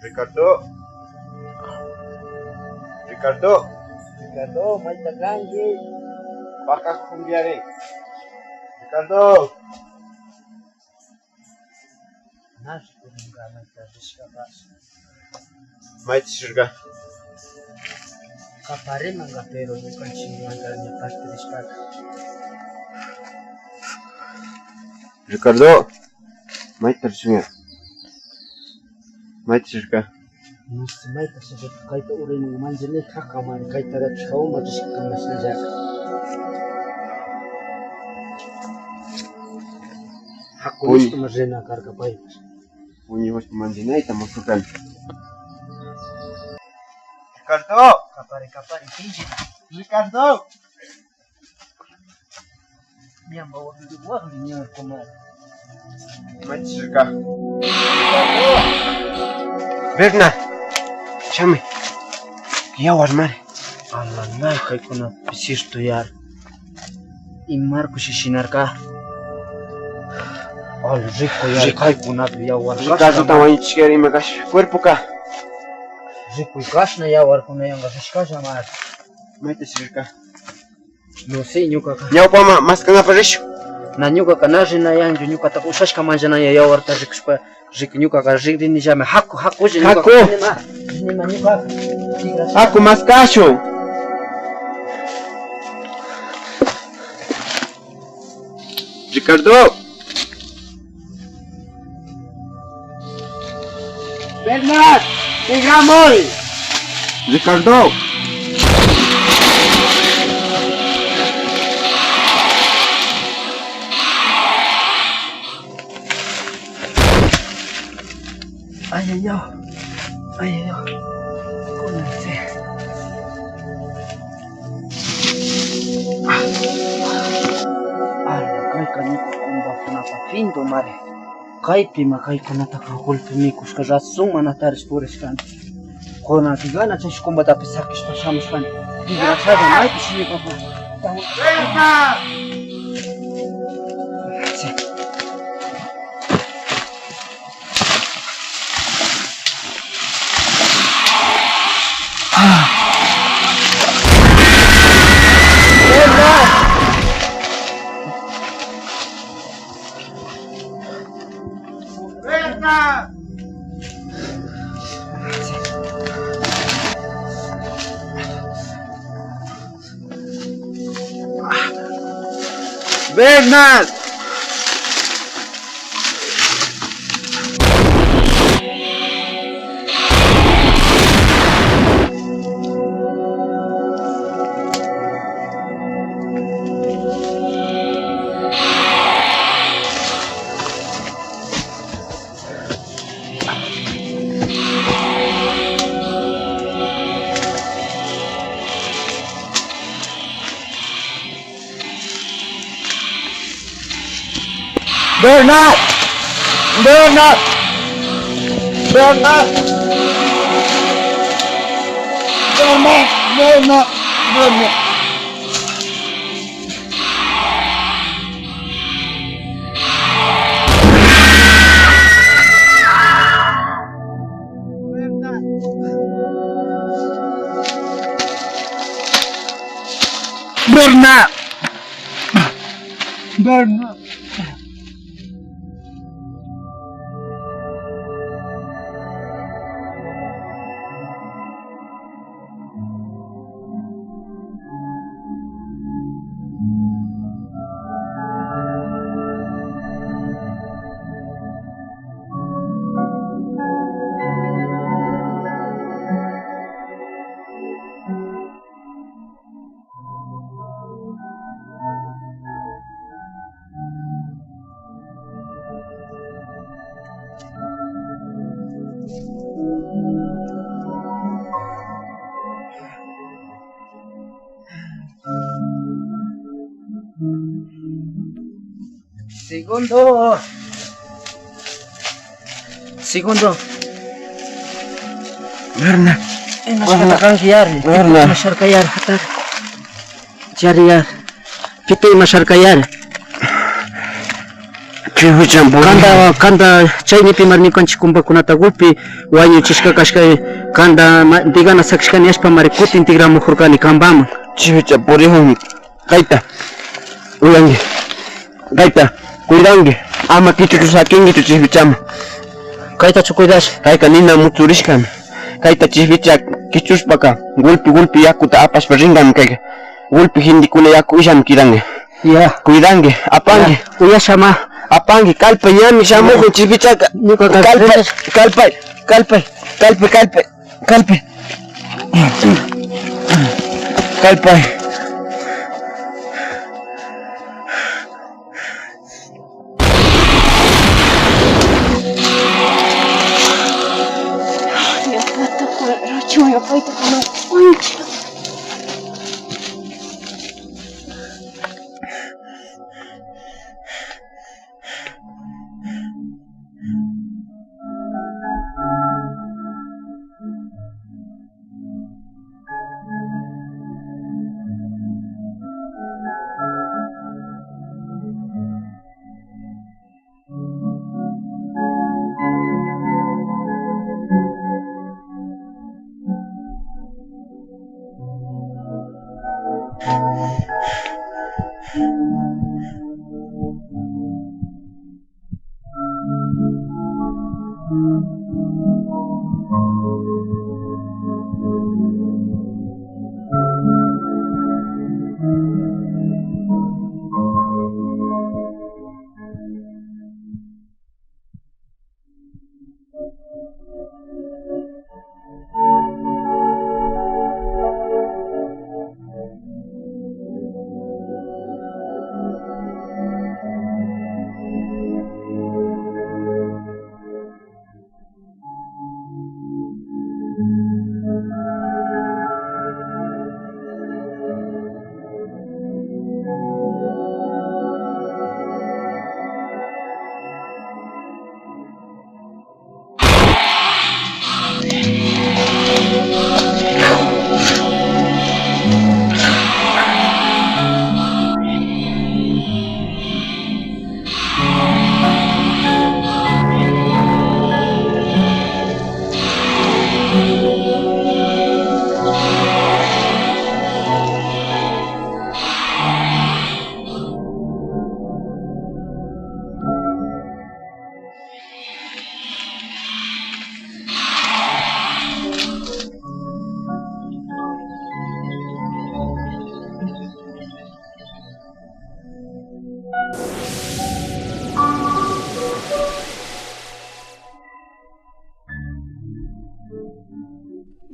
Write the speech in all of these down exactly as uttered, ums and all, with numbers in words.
Ricardo. Ricardo. Ricardo, mayta kanki? Paka kumbiari. Ricardo. Nashi kurinka mayta rishkapash. Mayta rishka. Kaparimanka, pero ñukanchikmanta ña partirishkaka. Ricardo, mayta rishunka? Mayta rishka? No sé, mayta rishka, kayta urayman manllani, kakaman kaytarapish hawaman rishka kanashallaka. Hakunishkama rina karka paypash. Puñushpa manllanayta mushurkani. Ricardo. Kapari, kapari, pinchi. Ricardo. Ñamba wakli, wakli ña, comadre. Mayta rishka? Bernard, shami. Yawarmari. Alanay, kaykunapi cierto yar. Imarkushi shinarka. Al, rikuyari, rikuy. Kaykunapi yawar. Ricardo kashna, wañuchishkari ima kash cuerpoka. Rikuy kashna yawarkuna yanga rishkalla mar. Mayta rishka? No sé, ñukaka. Ñawpama maskanapak rishun. Na, ñukaka na rinayanchu, ñukataka ushashka manllanaya yawarta rikushpa. Riki, ñukaka rikrinillami, haku, hakulla ñukaka. Haku. Rinima, rinima ñukaka. Haku maskashun. Ricardo. Bernard, tikramuy. Ricardo. Ay, ay, ay. Ay, ay, ay. Comencé. Ah. Ala, kayka ñuka kumbakunapa pinto mari. Kaypima kaykunataka golpe mikushka razón mana tarish purishkani. Kunanka gana chay shuk kumbatapish sakishpa shamushkani. Desgraciado, maypi shimi papa. Bernard. Bernard! Bernard! Bernard! Bernard! Bernard! Bernard! Bernard! Bernard! Segundo. Segundo. Berna. Imashkata kanki yari. Berna. Imasharka yari, hatari. Yari, yari. Pita imasharka yari. Chipicha puri. Kanta, kanta chaynipi mari ñukanchik kumpakunata gulpi wañuchishka kashka, kanta ma-, digana sakishka niyashpa mari kutin tigramujurkani kampaman. Chipicha purijunmi. Kayta uyanki. Kayta cuidanki. Ama kichuchu sakinkichu chipichama. Kaytachu cuidash. Kayka nina mutsurishkami. Kayta chipicha kichushpaka gulpi gulpi yakuta apashpa rinkami kayka. Gulpi gentekuna yaku illami kidanki. Ya. Cuidanki, apanki. Ya. Uyashama. Apanki, kallpay, ñami shamujun chipichaka. Ñuka kallpay, kallpay, kallpay, kallpay, kallpay. Kallpay.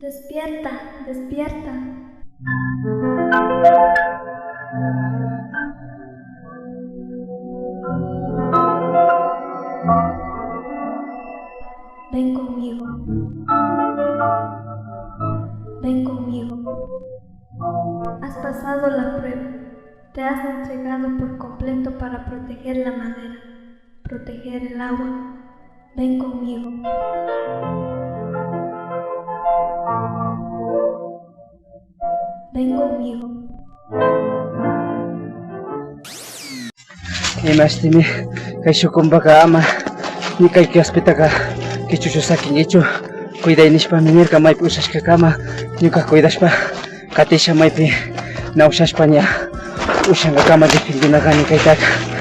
Despierta, despierta. Ven conmigo. Ven conmigo. Has pasado la prueba. Te has entregado por completo para proteger la madera, proteger el agua. Ven conmigo. Ven conmigo. Imashtimi kay shuk kumpaka ama ni kay kaspitaka kichuchu sakinkichu, cuiday nishpami nirka, maypi ushashkakama ñuka cuidashpa katisha, maypi na ushashpa ña ushankakama defendina kani kaytaka.